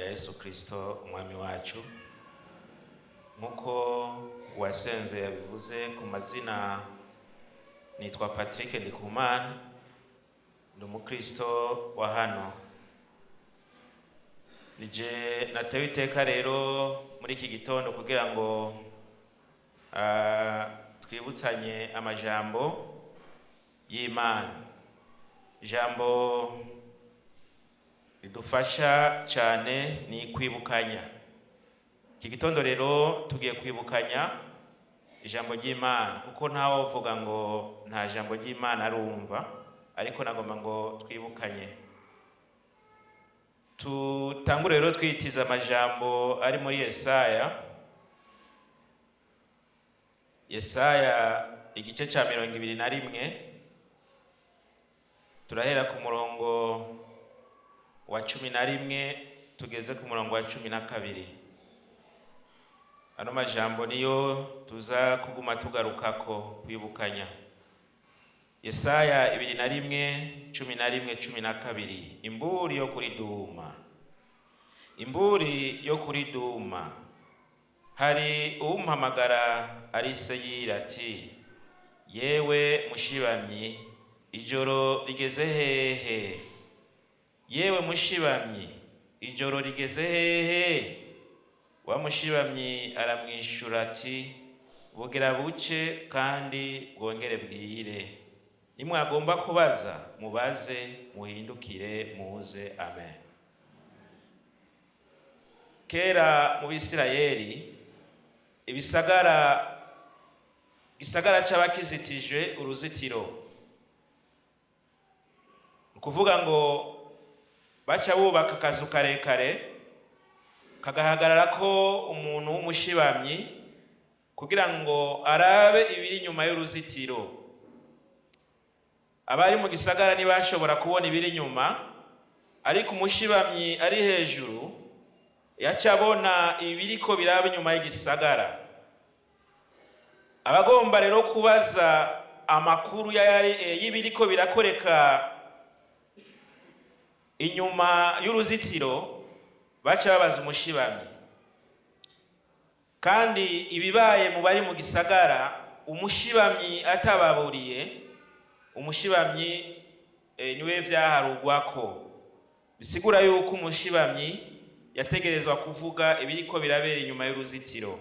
Rya Yesu Kristo Umwami wacu. Nk'uko uwasenze yabivuze, ku mazina nitwa Patrick Ndikumana, ndi umukristo wa hano. Nije natewe iteka rero muri iki gitondo kugira ngo twibutsanye amajambo y'Imana, ijambo ridufasha cyane ni kwibukanya. Iki gitondo rero tugiye kwibukanya ijambo ry'Imana, kuko ntawe uvuga ngo nta jambo ry'Imana arumva, ariko nagomba ngo twibukanye. Tutangure rero twitiza amajambo ari muri Yesaya, Yesaya igice cya 21. Turahera ku murongo wa 11 tugeze ku murongo wa 12. Ano majambo niyo tuza kuguma tugarukako kwibukanya. Yesaya 21, 11, 12. Imburi yo kuri Duma, imburi yo kuri Duma. Hari uwumpamagara ari Seyiri ati: "Yewe mushibamyi, ijoro rigeze hehe? Yewe mushibamyi, ijoro rigeze hehe?" Wa mushibamyi aramwishura ati: "Bugira buce kandi bwongere bwire. Nimwagomba kubaza, mubaze, muhindukire muze." Amen. Kera mu Bisirayeli, ibisagara, gisagara c'aba kizitijwe uruzitiro, ni ukuvuga ngo baca bubaka akazu karekare kagahagarara ko umuntu w'umushibamyi kugira ngo arabe ibiri inyuma y'uruzitiro. Abari mu gisagara ntibashobora kubona ibiri inyuma, ariko umushibamyi ari hejuru yaca abona ibiriko biraba inyuma y'igisagara. Abagomba rero kubaza amakuru y'ibiriko birakoreka inyuma y'uruzitiro, baca babaza umushibamyi. Kandi ibibaye mu bari mu gisagara umushibamyi atababuriye, umushibamyi niwe vyaharugwako. Bisigura yuko umushibamyi yategerezwa kuvuga ibiriko birabera inyuma y'uruzitiro.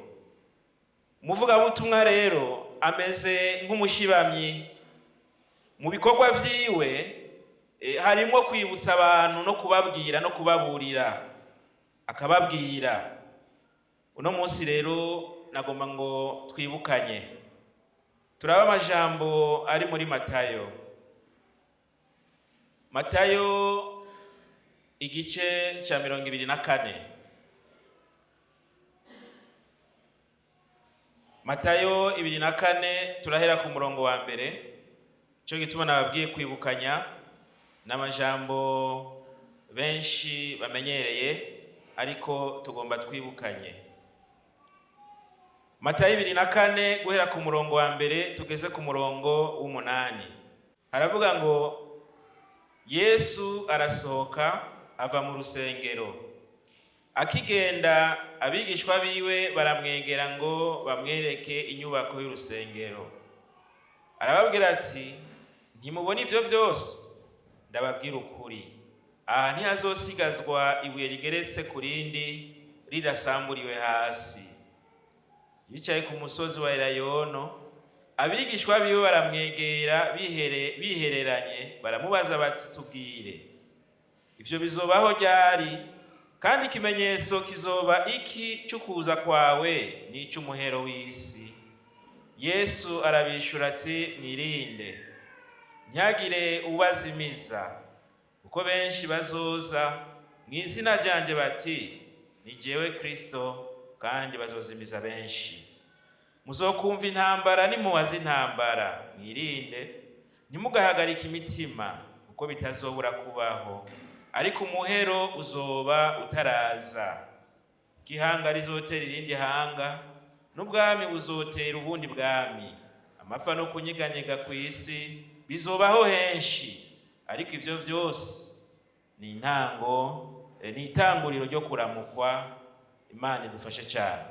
Umuvugabutumwa rero ameze nk'umushibamyi. Mu bikorwa vyiwe harimwo kwibutsa abantu no kubabwira no kubaburira, akababwira. Uno munsi rero nagomba ngo twibukanye, turabe amajambo ari muri Matayo, Matayo igice ca 24. Matayo 24, turahera ku murongo wa mbere. Ico gituma nababwiye kwibukanya n'amajambo benshi bamenyereye, ariko tugomba twibukanye. Matayo 24, guhera ku murongo wa mbere tugeze ku murongo w'umunani, haravuga ngo: Yesu arasohoka ava mu rusengero. Akigenda, abigishwa biwe baramwegera ngo bamwereke inyubako y'urusengero. Arababwira ati: "Ntimubona ivyo vyose? Ndababwira ukuri, aha ntihazosigazwa ibuye rigeretse ku rindi ridasamburiwe hasi." Yicaye ku musozi wa Elayono, abigishwa biwe baramwegera bihereranye, baramubaza bati: "Tubwire, ivyo bizobaho ryari? Kandi ikimenyetso kizoba iki c'ukuza kwawe n'ic'umuhero w'isi?" Yesu arabishura ati: "Mwirinde, ntihagire ubazimiza, kuko benshi bazoza mu izina ryanje bati: 'Ni jewe Kristo,' kandi bazozimiza benshi. Muzokumva intambara n'impuha z'intambara. Mwirinde, ntimugahagarike imitima, kuko bitazobura kubaho, ariko umuhero uzoba utaraza. Ihanga rizotera irindi hanga, n'ubwami buzotera ubundi bwami. Amapfa no kunyeganyega ku isi bizobaho henshi, ariko ivyo vyose ni intango Ni itanguriro ryo kuramukwa. Imana idufashe cyane.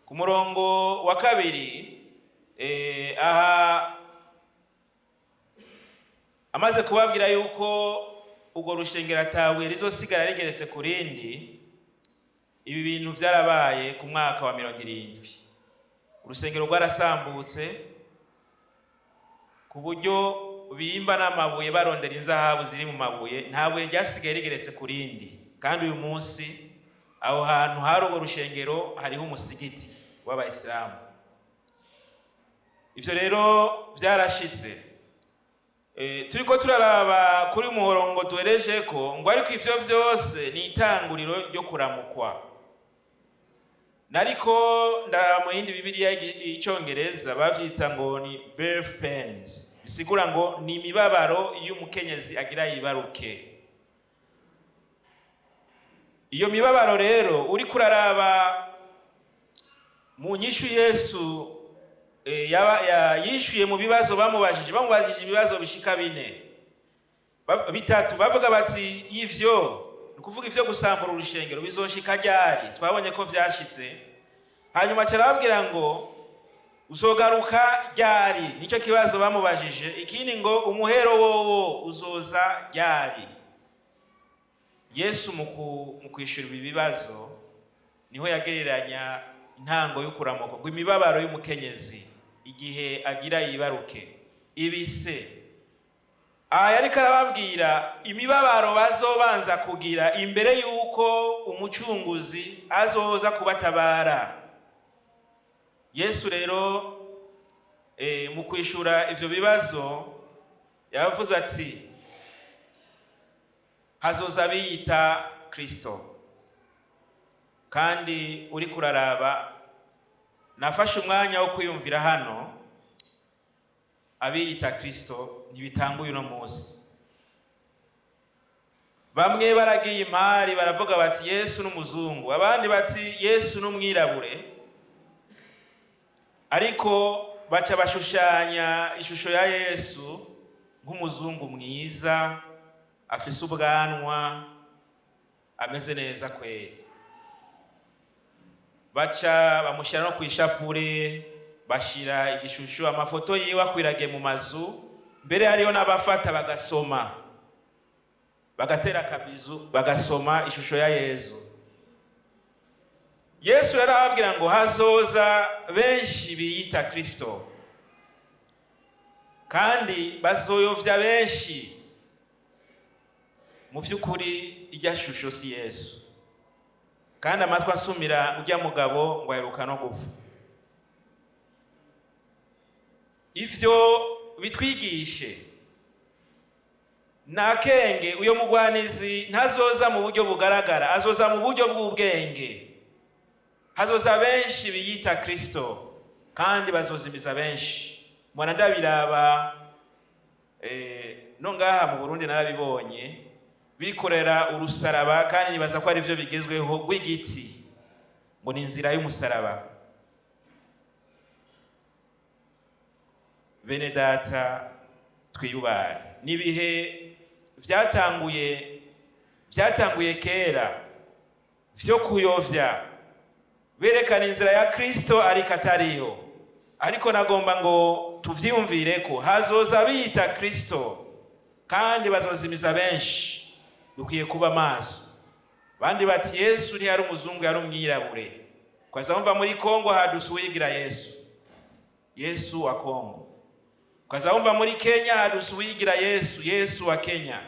Ku murongo wa kabiri, aha amaze kubabwira yuko urwo rushengero atabuye rizosigara rigeretse ku rindi. Ibi bintu byarabaye ku mwaka wa 70, urusengero rwarasambutse ku buryo bimba n'amabuye barondera inzahabu ziri mu mabuye. Nta buye ryasigaye rigeretse ku rindi. Kandi uyu munsi aho hantu hari urwo rushengero hariho umusigiti w'abayisilamu. Ivyo rero vyarashitse. Turiko turaraba kuri muhorongo duhereje ko ngo: "Ariko ivyo vyose ni itanguriro ryo kuramukwa." Nariko ndaraba mu yindi Bibiliya y'Icongereza, bavyita ngo ni birth pains, bisigura ngo ni imibabaro y'umukenyezi agira yibaruke. Iyo mibabaro rero, uriko uraraba mu nyishu Yesu yishuye mu bibazo bamubajije, bamubajije ibibazo bishika bine, bitatu. Bavuga bati: "Ivyo ni ukuvuga ivyo gusambura urushengero bizoshika ryari?" Twabonye ko vyashitse. Hanyuma carababwira ngo: "Uzogaruka ryari?" Nicyo kibazo bamubajije. Ikindi ngo: "Umuhero wowo uzoza ryari?" Yesu mu kwishura ibi bibazo niho yagereranya intango y'ukuramuka ngo imibabaro y'umukenyezi igihe agira yibaruke. Ibise aha yariko arababwira imibabaro bazobanza kugira imbere y'uko umucunguzi azoza kubatabara. Yesu rero mu kwishura ivyo bibazo yavuze ati: "Hazoza biyita Kristo." Kandi uri kuraraba, nafashe umwanya wo kwiyumvira hano, abiyita Kristo ntibitanguye uno munsi. Bamwe baragiye imari baravuga bati: "Yesu n'umuzungu", abandi bati: "Yesu n'umwirabure", ariko baca bashushanya ishusho ya Yesu nk'umuzungu mwiza, afise ubwanwa, ameze neza kweri. Baca bamushyira no ku ishapure, bashira igishusho, amafoto yiwe akwiragiye mu mazu. Mbere hariho n'abafata bagasoma, bagatera akabizu, bagasoma ishusho ya Yesu. Yesu rero arababwira ngo hazoza benshi biyita Kristo kandi bazoyovya benshi. Mu by'ukuri irya shusho si Yesu. Kandi amatwi asumira, ujya mugabo ngo aheruka no gupfa. Ivyo bitwigishe nakenge. Uyo mugwanizi ntazoza mu buryo bugaragara, azoza mu buryo bw'ubwenge. Hazoza benshi biyita Kristo kandi bazozimiza benshi. Mbona ndabiraba no ngaha mu Burundi narabibonye, bikorera urusaraba, kandi nibaza ko ari byo bigezweho, rw'igiti, ngo ni inzira y'umusaraba. Bene data, twiyubare. N'ibihe vyatanguye kera vyo kuyovya, berekana inzira ya Kristo ariko atariyo. Ariko nagomba ngo tuvyiyumvire ko hazoza biyita Kristo kandi bazozimiza benshi. Dukwiye kuba maso. Bandi bati: "Yesu ntiyari umuzungu, yari umwirabure." Kwaza wumva muri Kongo haduse uwigira Yesu, Yesu wa Kongo. Ukaza wumva muri Kenya haduse uwigira Yesu, Yesu wa Kenya.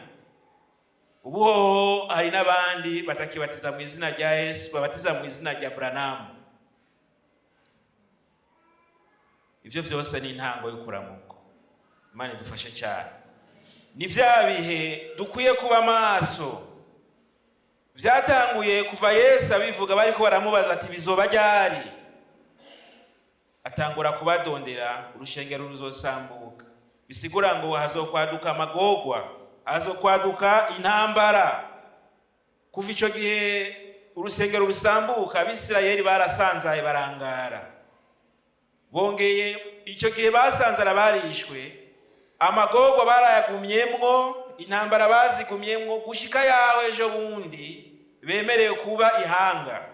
Ubu hoho hari n'abandi batakibatiza mu izina rya Yesu, babatiza mu izina rya Buranamu. Ivyo vyose ni intango y'ukuramuko. Imana idufashe cyane. Ni vya bihe dukwiye kuba maso. Vyatanguye kuva Yesu abivuga, bariko baramubaza ati: "Bizoba ryari?" Atangura kubadondera urushengero ruzosambuka, bisigura ngo hazokwaduka amagorwa, hazokwaduka intambara. Kuva ico gihe urusengero rusambuka, Abisirayeli barasanzaye, barangara. Bongeye icyo gihe basanzara, barishwe amagorwa, barayagumyemwo. Intambara bazigumyemwo gushika yaho ejo bundi bemerewe kuba ihanga.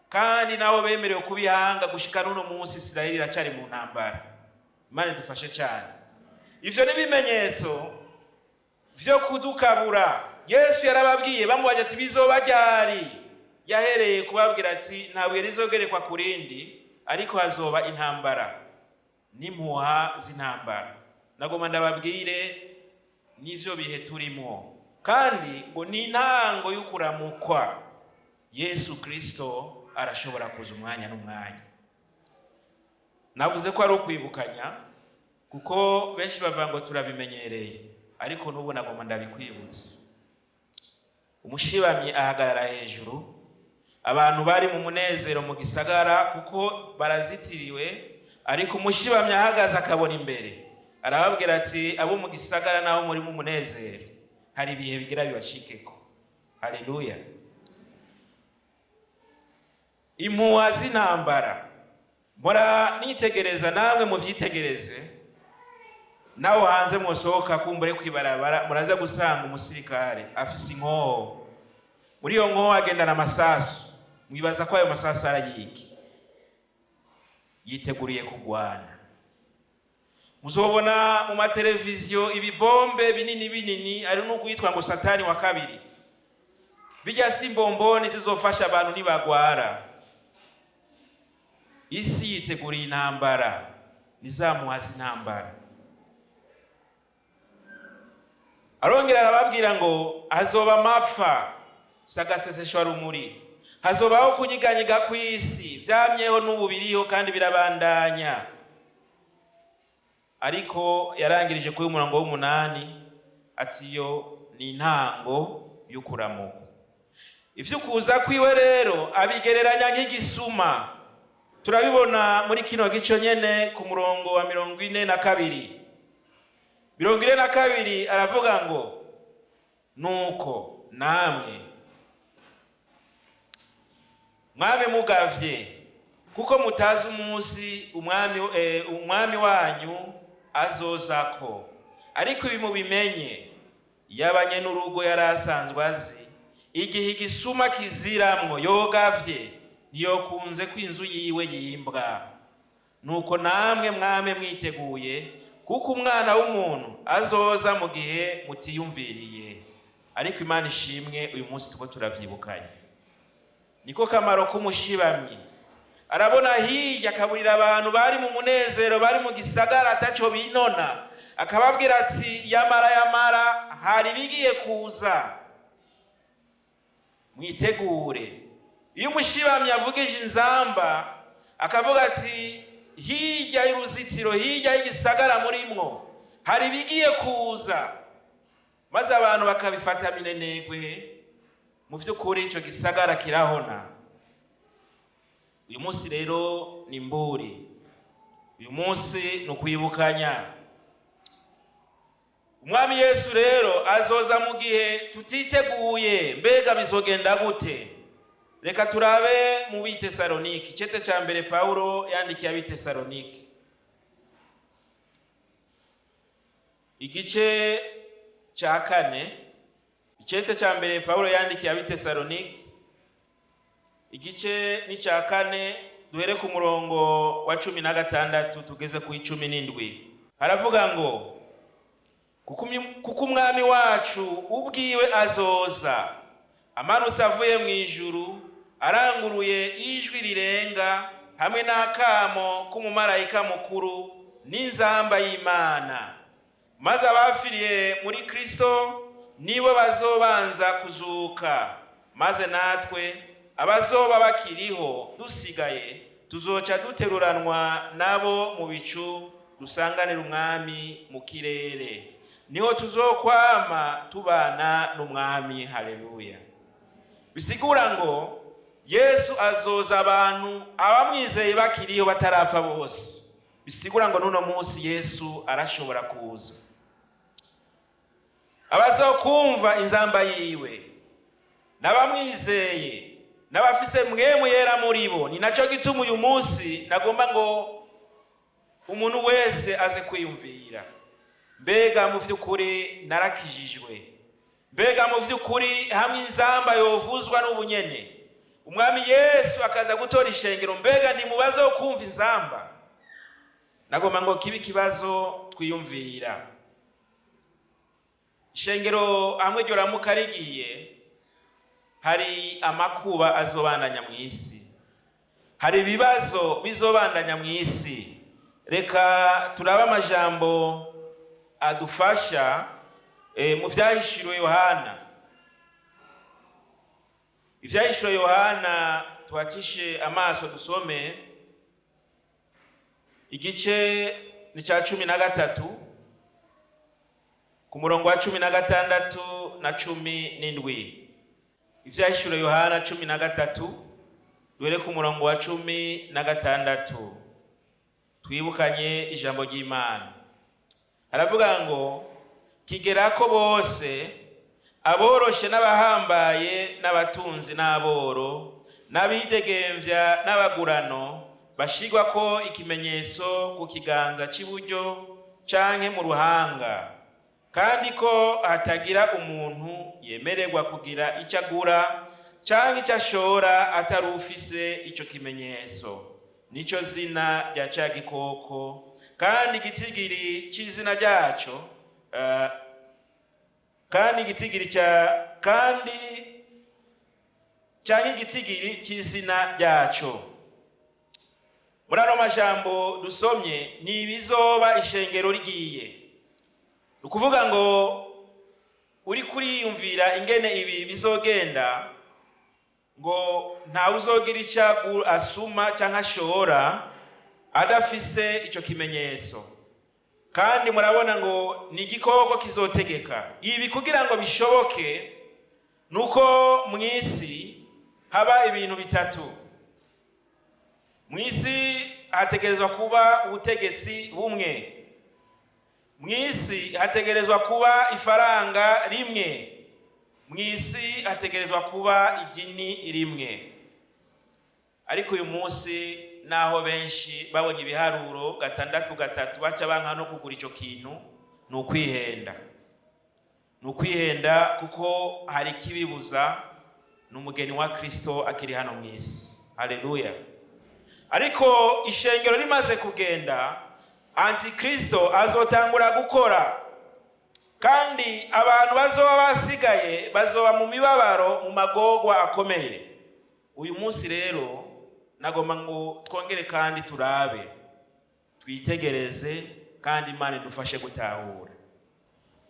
Kandi nabo bemerewe kuba ihanga, gushika n'uno munsi Isirayeli iracari mu ntambara. Imana idufashe cyane. Ivyo ni ibimenyetso vyo kudukabura. Yesu yarababwiye, bamubaje ati: "Bizoba ryari?" Yahereye kubabwira ati: "Nta buye rizogerekwa ku rindi, ariko hazoba intambara n'impuha z'intambara." Nagomba ndababwire, n'ivyo bihe turimwo, kandi ngo ni intango y'ukuramukwa. Yesu Kristo arashobora kuza umwanya n'umwanya. Navuze ko ari ukwibukanya, kuko benshi bavuga ngo turabimenyereye, ariko n'ubu nagomba ndabikwibutsa. Umushibamyi ahagarara hejuru. Abantu bari mu munezero mu gisagara kuko barazitiriwe, ariko umushibamyi ahagaze akabona imbere, arababwira ati: "Abo mu gisagara, naho muri mu munezero, hari ibihe bigira bibacikeko." Haleluya! Impuha z'intambara, mpora nitegereza, namwe muvyitegereze. Naho hanze mwosohoka kumbure kwibarabara, muraza gusanga umusirikare afise inkoho. Muri iyo nkoho agendana amasasu. Mwibaza ko ayo masasu arayiki? Yiteguriye kugwana. Muzobona mu mateleviziyo ibibombe binini binini, ari n'ugwitwa ngo Satani wa kabiri. Bijya si imbomboni zizofasha abantu nibagwara. Isi yiteguriye intambara, nizamuhaza intambara. Arongera arababwira ngo hazoba amapfa sagaseseshwa rumuri, hazobaho kunyiganyiga kw'isi. Vyamyeho, n'ubu biriho kandi birabandanya. Ariko yarangirije kuri umurongo w'umunani ati: "Iyo ni intango y'ukuramuka." Ivyo kuza kwiwe rero abigereranya nk'igisuma. Turabibona muri kino gico nyene ku murongo wa 42. 42 aravuga ngo: "Nuko namwe mwame mugavye, kuko mutazi umunsi umwami wanyu azozako. Ariko ibi mubimenye, yabanye n'urugo yari asanzwe azi igihe igisuma kiziramwo, yogavye, ntiyokunze ko inzu yiwe yimbwa. Nuko namwe mwame mwiteguye, kuko Umwana w'umuntu azoza mu gihe mutiyumviriye." Ariko Imana ishimwe, uyu munsi tuko turavyibukanye. Niko kamaro k'umushibamyi. Arabona hirya, akaburira abantu bari mu munezero, bari mu gisagara ataco binona, akababwira ati: "Yamara, yamara, hari bigiye kuza, mwitegure." Iyo umushibamyi avugije inzamba akavuga ati: "Hirya y'uruzitiro, hirya y'igisagara murimwo, hari ibigiye kuza", maze abantu bakabifata minenegwe, mu vy'ukuri ico gisagara kirahona. Uyu munsi rero ni mburi, uyu munsi ni ukwibukanya. Umwami Yesu rero azoza mu gihe tutiteguye. Mbega bizogenda gute? Reka turabe mu Bitesaloniki, icete ca mbere Pawulo yandikiye Abitesaloniki, igice ca kane. Icete ca mbere Pawulo yandikiye Abitesaloniki, igice ni ca kane, duhere ku murongo wa 16 tugeze ku 17. Haravuga ngo: "Kuko Umwami wacu ubwiwe azoza amanutse avuye mu ijuru, aranguruye ijwi rirenga, hamwe n'akamo k'umumarayika mukuru n'inzamba y'Imana, maze abapfiriye muri Kristo nibo bazobanza kuzuka. Maze natwe abazoba bakiriho dusigaye tuzoca duteruranwa nabo mu bicu, dusanganira Umwami mu kirere. Niho tuzokwama tubana n'Umwami." Haleluya! Bisigura ngo Yesu azoza abantu abamwizeye bakiriho, batarapfa bose. Bisigura ngo n'uno munsi Yesu arashobora kuza. Abazokumva inzamba yiwe n'abamwizeye n'abafise Mpwemu Yera muri bo. Ni nacyo gituma uyu munsi nagomba ngo umuntu wese aze kwiyumvira. Mbega mu by'ukuri narakijijwe? Mbega mu by'ukuri hamwe inzamba yovuzwa n'ubunyene, Umwami Yesu akaza gutora ishengero, mbega ntimubaze wo kumva inzamba? Nagomba ngo kibe ikibazo twiyumvira. Ishengero hamwe ryoramuka rigiye, hari amakuba azobandanya mu isi, hari ibibazo bizobandanya mu isi. Reka turabe amajambo adufasha mu Vyahishuriwe Yohana. Ivyahishuriwe Yohana, tuhacishe amaso dusome igice ni cya 13, ku murongo wa 16 na 17. Ivyahishuriwe Yohana 13, duhere ku murongo wa 16, twibukanye ijambo ry'Imana. Aravuga ngo: "Kigera ko bose, aboroshe n'abahambaye n'abatunzi n'aboro n'abidegemvya n'abagurano, bashirwa ko ikimenyetso ku kiganza cy'iburyo canke mu ruhanga, kandi ko hatagira umuntu yemererwa kugira icyo agura canke icyo ashora atari ufise ico kimenyetso, nico zina rya ca gikoko kandi igitigiri c'izina ryaco, kandi igitigiri cya kandi canke igitigiri c'izina ryaco." Muri ano majambo dusomye, ni ibizoba ishengero rigiye. Ni ukuvuga ngo uri kuriyumvira ingene ibi bizogenda, ngo ntawe uzogira icyo asuma cyangwa ashora adafise icyo kimenyetso. Kandi murabona ngo ni igikoko kizotegeka. Ibi kugira ngo bishoboke ni uko mu isi haba ibintu bitatu. Mu isi hategerezwa kuba ubutegetsi bumwe, mu isi hategerezwa kuba ifaranga rimwe, mu isi hategerezwa kuba idini rimwe. Ariko uyu munsi, naho benshi babonye ibiharuro 6 3 baca banka no kugura icyo kintu, ni ukwihenda, ni ukwihenda, kuko hari ikibibuza: ni umugeni wa Kristo akiri hano mu isi. Haleluya! Ariko ishengero rimaze kugenda, Antikristo azotangura gukora, kandi abantu bazoba basigaye bazoba mu mibabaro, mu magorwa akomeye. Uyu munsi rero nagomba ngo twongere kandi turabe, twitegereze, kandi Imana idufashe gutahura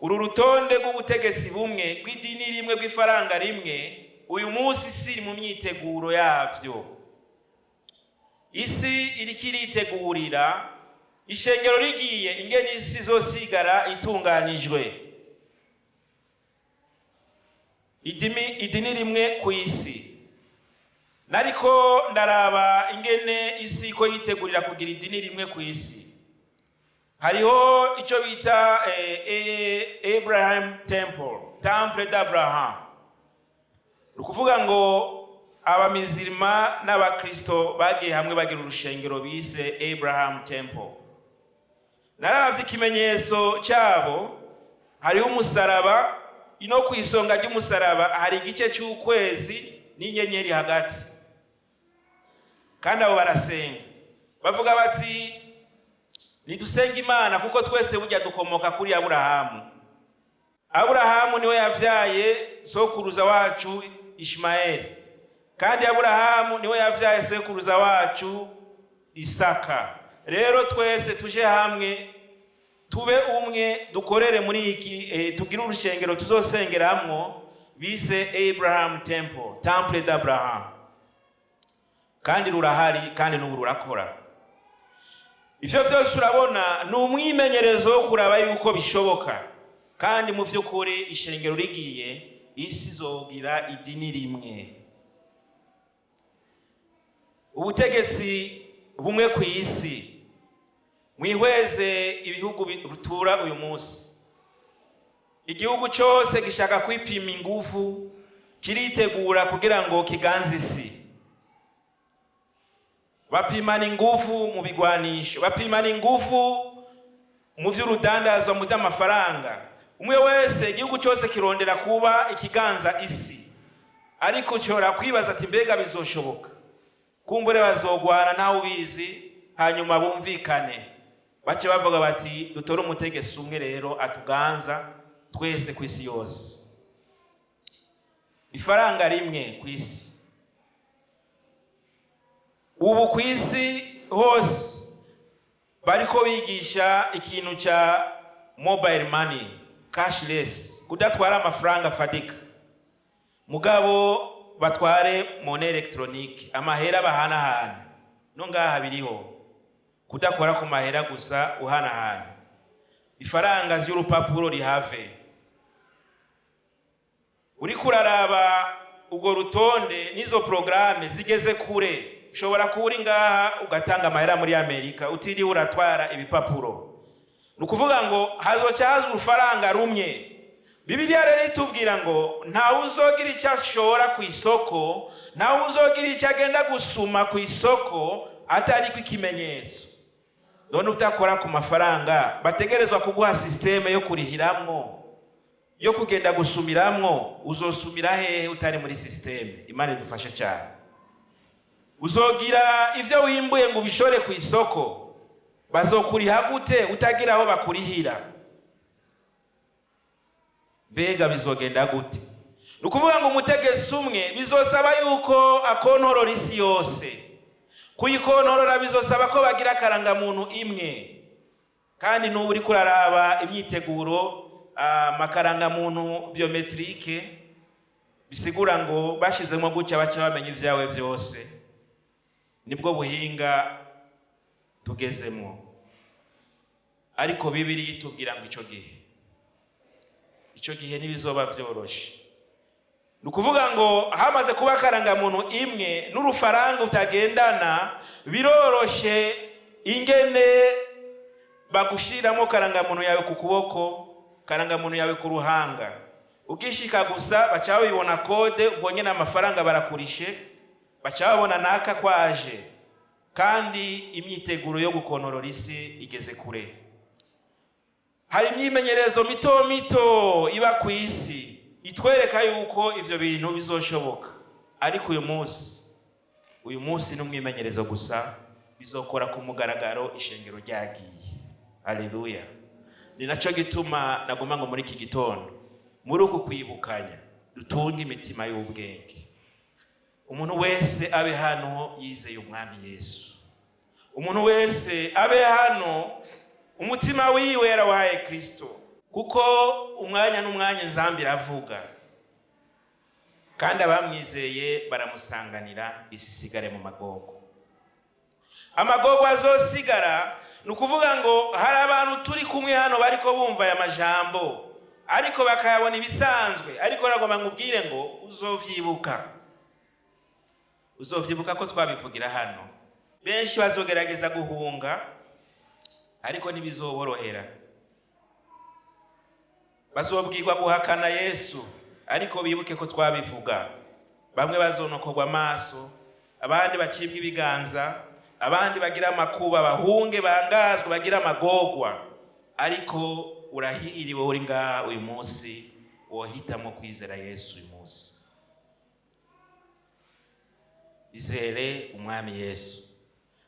uru rutonde rw'ubutegetsi bumwe, rw'idini rimwe, rw'ifaranga rimwe. Uyu munsi isi iri mu myiteguro yavyo. Isi iriko iritegurira ishengero rigiye, ingene isi izosigara itunganijwe. Idini rimwe ku isi. Nariko ndaraba ingene isi ko yitegurira kugira idini rimwe ku isi. Hariho icyo bita Abraham Temple, Temple d'Abraham. Ni ukuvuga ngo abamizirima n'abakristo bagiye hamwe, bagira urushengero bise Abraham Temple. Nararavye ikimenyetso cyabo: hariho umusaraba, ino ku isonga ry'umusaraba hari igice cy'ukwezi n'inyenyeri hagati. Kandi abo barasenga, bavuga bati: "Nidusenga Imana, kuko twese burya dukomoka kuri Aburahamu. Aburahamu niwe yavyaye sokuruza wacu Ishimayeli, kandi Aburahamu niwe yavyaye sekuruza wacu Isaka. Rero twese tuje hamwe, tube umwe, dukorere muri iki, tugire urushengero tuzosengeramwo", bise Abraham Temple, Temple d'Abraham. Kandi rurahari, kandi n'ubu rurakora. Ivyo vyose urabona ni umwimenyerezo wo kuraba yuko bishoboka. Kandi mu vy'ukuri ishengero rigiye, isi izogira idini rimwe, ubutegetsi bumwe ku isi. Mwihweze ibihugu rutura uyu munsi. Igihugu cyose gishaka kwipima ingufu, kiritegura kugira ngo kiganze isi. Bapimana ingufu mu bigwanisho, bapimana ingufu. Mu vy'urudandazwa, mu vy'amafaranga, umwe wese, igihugu cyose kirondera kuba ikiganza isi. Ariko ushobora kwibaza ati: "Mbega bizoshoboka?" Kumbure bazogwana, ntawe ubizi, hanyuma bumvikane, bace bavuga bati: "Dutore umutegetsi umwe rero atuganza twese ku isi yose, ifaranga rimwe ku isi." Ubu ku isi hose bariko bigisha ikintu ca mobile money, cashless, kudatwara amafaranga fadika, mugabo batware monnaie électronique, amahera bahanahana. No ngaha biriho, kudakora ku mahera gusa uhanahana ifaranga ry'urupapuro rihave. Uriko uraraba urwo rutonde n'izo porogaramu zigeze kure, ushobora kuba uri ngaha ugatanga amahera muri Amerika utiriwe uratwara ibipapuro. Ni ukuvuga ngo hazoca haza urufaranga rumwe. Bibiliya rero itubwira ngo ntawe uzogira icyo ashora ku isoko, ntawe uzogira icyo agenda gusuma ku isoko atariko ikimenyetso. None utakora ku mafaranga bategerezwa kuguha système yo kurihiramwo, yo kugenda gusumiramwo, uzosumira hehe utari muri système? Imana idufashe cyane. Uzogira ivyo wimbuye ngo ubishore ku isoko, bazokuriha gute utagira aho bakurihira? Mbega bizogenda gute? Ni ukuvuga ngo umutegetsi umwe bizosaba yuko akontorora isi yose. Kuyikontorora bizosaba ko bagira akarangamuntu imwe. Kandi n'ubu uriko uraraba imyiteguro, amakarangamuntu biométrique, bisigura ngo bashizemo gutya baca bamenya ivyawe vyose. Nibwo buhinga tugezemo. Ariko Bibiliya itubwira ngo ico gihe ntibizoba vyoroshe. Ni ukuvuga ngo hamaze kuba akarangamuntu imwe n'urufaranga utagendana, biroroshe ingene bagushiramo karangamuntu yawe ku kuboko, karangamuntu yawe ku ruhanga. Ugishika gusa baca babibona code, ubwo nyene amafaranga barakurishe, baca babona naka kwaje. Kandi imyiteguro yo gukonorora isi igeze kure. Hari imyimenyerezo mito mito iba ku isi itwereka yuko ivyo bintu bizoshoboka. Ariko uyu munsi ni umwimenyerezo gusa, bizokora ku mugaragaro ishengero ryagiye. Haleluya! Ni naco gituma nagomba ngo muri iki gitondo, muri uku kwibukanya, dutunge imitima y'ubwenge. Umuntu wese abe hano yizeye Umwami Yesu, umuntu wese abe hano umutima wiwe yarawahaye Kristo, kuko umwanya n'umwanya inzambi iravuga, kandi abamwizeye baramusanganira, isi isigare mu magogo. Amagogo azosigara, ni ukuvuga ngo hari abantu turi kumwe hano bariko bumva aya majambo ariko bakayabona ibisanzwe. Ariko nagomba nkubwire ngo uzovyibuka, uzovyibuka ko twabivugira hano. Benshi bazogerageza guhunga, ariko ntibizoborohera. Bazobwirwa guhakana Yesu, ariko bibuke ko twabivuga. Bamwe bazonokorwa amaso, abandi bacibwa ibiganza, abandi bagira amakuba, bahunge, bangazwe, bagira amagorwa. Ariko urahiriwe uri ngaha uyu munsi wohitamo kwizera Yesu. Uyu munsi izere Umwami Yesu.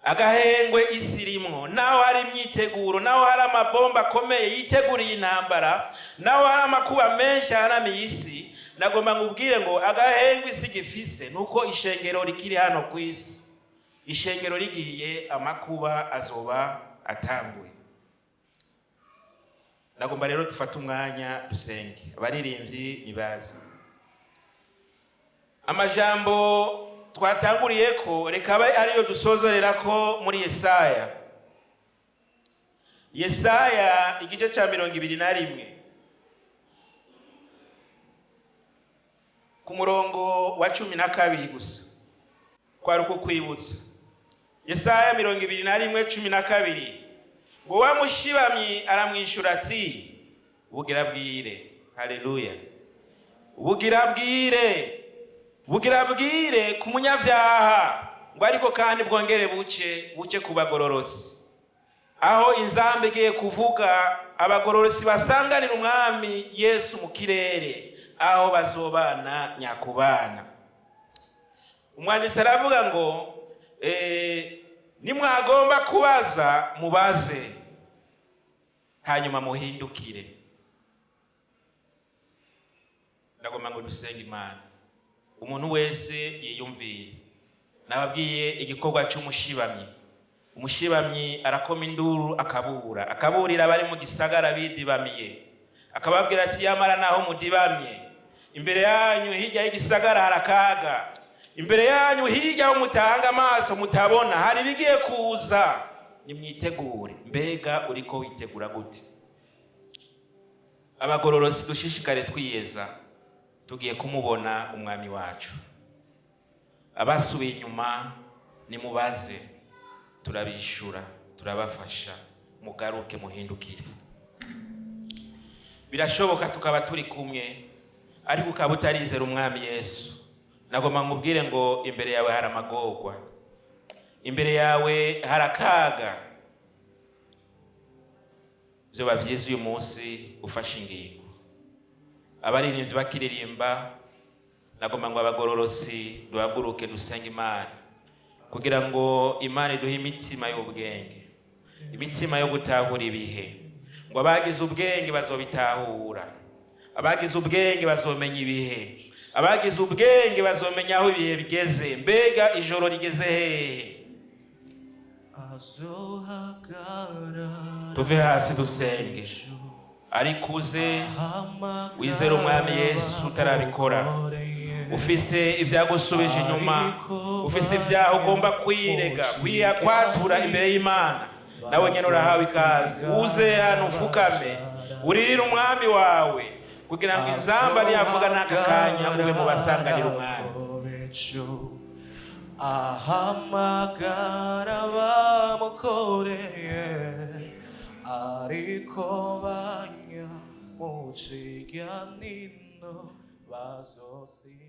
Agahengwe isi irimwo, naho hari imyiteguro, naho hari amabomba akomeye yiteguriye intambara, naho hari amakuba menshi ahanamiye isi, nagomba nkubwire ngo agahengwe isi gifise nuko ishengero rikiri hano ku isi. Ishengero rigiye, amakuba azoba atanguye. Nagomba rero dufate umwanya dusenge. Abaririmbyi nibaze. Amajambo twatanguriye ko reka abe ariyo dusozorera ko muri Yesaya, Yesaya igice cya 21, ku murongo wa 12 gusa. Kwari uku kwibutsa. Yesaya 21:12, ngo: "Wa mushibamyi aramwishyura ati: Bugira bwire." Haleluya! Bugira bwire, bugira bwire ku munyabyaha, ngo ariko kandi bwongere buce, buce ku bagororotsi. Aho inzamba igiye kuvuga, abagororotsi basanganira umwami Yesu mu kirere, aho bazobana nyakubana. Umwanditsi aravuga ngo nimwagomba kubaza, mubaze, hanyuma muhindukire. Ndagomba ngo dusenge Imana, umuntu wese yiyumvire. Nababwiye igikorwa cy'umushibamyi. Umushibamyi arakoma induru, akabura, akaburira abari mu gisagara bidibamiye, akababwira ati: "Yamara naho mudibamye, imbere yanyu hirya y'igisagara hari akaga, imbere yanyu hirya aho mutanga amaso mutabona hari ibigiye kuza, nimwitegure." Mbega uriko witegura gute? Abagororotsi dushishikare twiyeza, tugiye kumubona umwami wacu. Abasubiye inyuma, nimubaze, turabishura, turabafasha, mugaruke, muhindukire. Birashoboka tukaba turi kumwe, ariko ukaba utarizera umwami Yesu. Nagomba nkubwire ngo imbere yawe hari amagorwa, imbere yawe hari akaga. Byoba byiza uyu munsi ufashe ingingo. Abaririmbyi bakiririmba, nagomba ngo abagororotsi duhaguruke, dusenge Imana kugira ngo Imana iduhe imitima y'ubwenge, imitima yo gutahura ibihe, ngo abagize ubwenge bazobitahura, abagize ubwenge bazomenya ibihe, abagize ubwenge bazomenya aho ibihe bigeze. Mbega ijoro rigeze hehe? Azohagarara. Tuve hasi dusenge, ariko uze wizere umwami Yesu utarabikora, ufise ibyagusubije inyuma, ufise ibyaha ugomba kwirega, kwatura imbere y'Imana, nawe nyine urahawe ikaze. Uze hano, ufukame, uririre umwami wawe, kugira ngo inzamba niyavuga n'aka kanya ube mu basanganira umwami. Ahamagara bamukoreye, ariko banya mu kiganiro bazosiga.